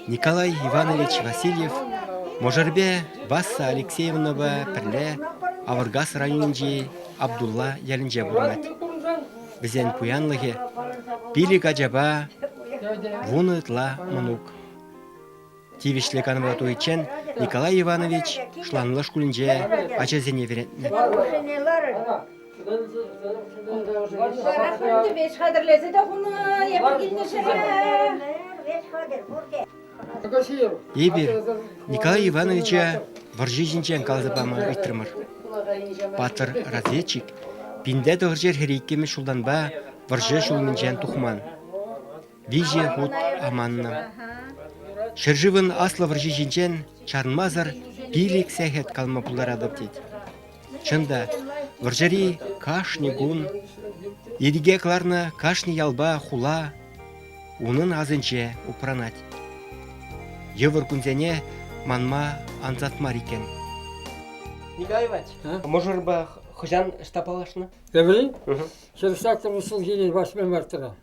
Николай Иванович Васильев мӑшӑрӗпе Васса Алексеевнӑпа пӗрле Авӑркас районӗнчи Абдулла ялӗнче пурӑнать. Вӗсен пуянлӑхӗ пилӗк ачапа вунӑ ытла мӑнук. Тивӗҫлӗ канӑва тухиччен Николай Иванович Шланлӑ шкулӗнче ачасене вӗрентнӗ. Хатӗрлесе те хунӑ эпир килнӗ ҫӗре. Эпир Николай Ивановича вӑрҫӑ ҫинчен каласа пама ыйтрӑмӑр. Паттӑр разведчик пинте тӑхӑрҫӗр хӗриккӗмӗш ҫултанпа вӑрҫӑ ҫулӗнчен тухман. Виҫӗ хут аманнӑ. Ҫӗршывӑн аслӑ вӑрҫи ҫинчен чарӑнмасӑр пилӗк сехет калма пултаратӑп тет. Чӑн та, вӑрҫӑри кашни кун ирӗке кӑларнӑ кашни ялпа хула унӑн асӗнче упранать. Йывӑр кунсене манма ансат мар иккен. Николай Иванович, мӑшӑрпа хӑҫан ӑҫта паллашнӑ? Эпӗ-и? Ҫӗршакӑр ҫулхине 8 мартра.